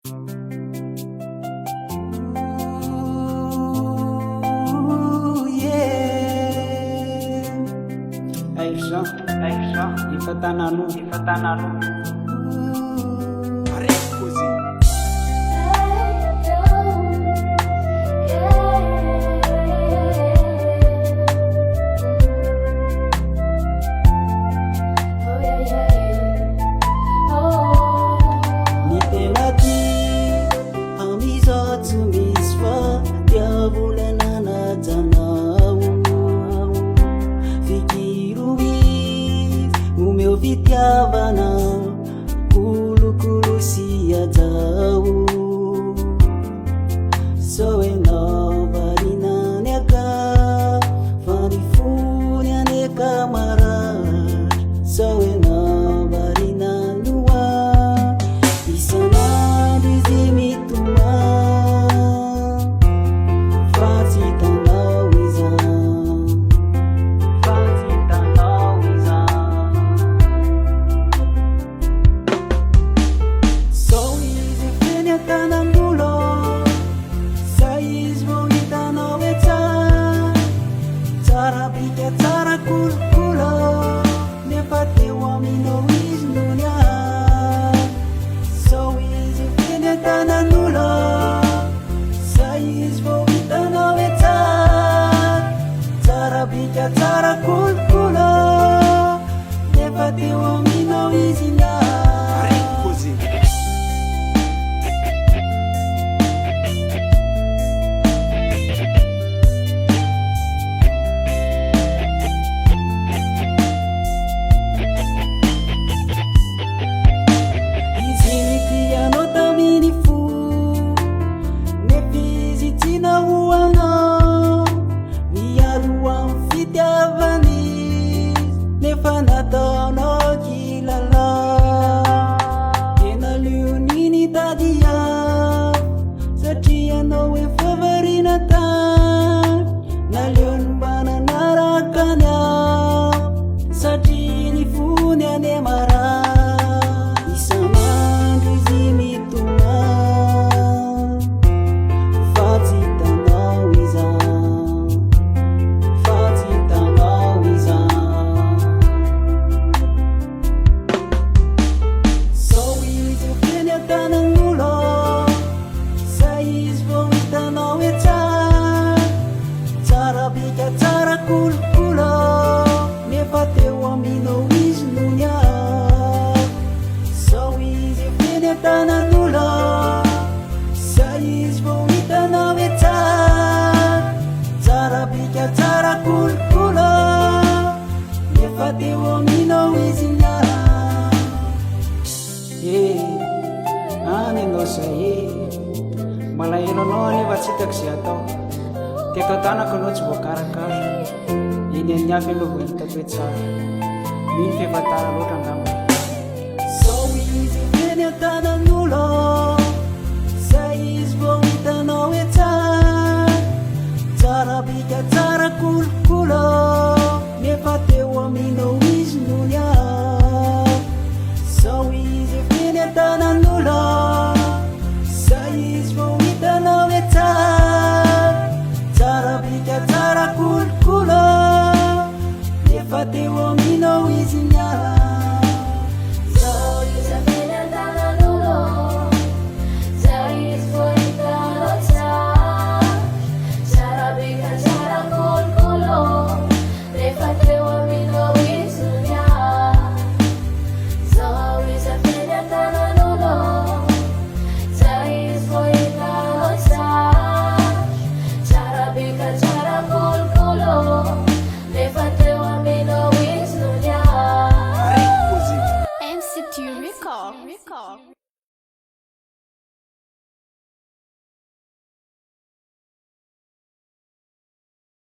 Ny tena tia amin'izao tsy misy fa diavolana najanao. Fikiro izy omeo fitiavana, kolokolo sy hajao. Sao ianao variana ny aka, fa ny fony anie ka maratra. Sao ianao variana ny hoa, isan'andro izy mitomany, fa tsy hitanao izany, fa tsy hitanao izany. Sao izy feno an-tanan'olo, zay izy vao hitanao hoe tsara, tsara bika tsara kolokolo, nefa teo aminao izy no niala. Sao izy feno an-tanan'olo, zay izy vao hitanao hoe tsara, tsara bika tsara kolokolo, nefa teo aminao izy niala. Izy nitianao tamin'ny fo, nefa izy tsy nahoanao. Niady ho amin'ny fitiavany izy, nefa nataonao kilalao. Dia naleony nitady hafa, satria ianao efa variana tany. Naleony mba nanaraka ny hafa, satria ny fony anie marary. Isan'andro izy mitomany, fa tsy hitanao izany, fa tsy hitanao izany. Sao izy feno an-tanan'olo, zay izy vao hitanao hoe tsara, tsara bika tsara kolokolo, nefa teo aminao izy no niala. Sao izy feno an-tanan'olo, zay izy vao hitanao hoe tsara, tsara bika tsara kolokolo, nefa teo aminao izy niala. Eh, any ianao zay e, malahelo anao anefa tsy hitako izay atao. Teto an-tanako ianao tsy voakarakara, eny amin'ny hafa ianao vao hitako hoe tsara. Mino fa efa tara loatra angamba. Sao izy feno an-tanan'olo, zay izy vao hitanao hoe tsara, tsara bika tsara kolokolo, nefa teo aminao izy no niala. Sao izy feno an-tanan'olo, zay izy vao hitanao hoe tsara, tsara bika tsara kolokolo, nefa teo aminao izy niala. Sao izy feno an-tanan'olo, zay izy vao hitanao tsara, tsara bika tsara kolokolo, nefa teo aminao izy no niala. Sao izy feno an-tanan'olo, zay izy vao hitanao tsara, tsara bika tsara kolokolo, nefa teo aminao izy no niala. MCT Record.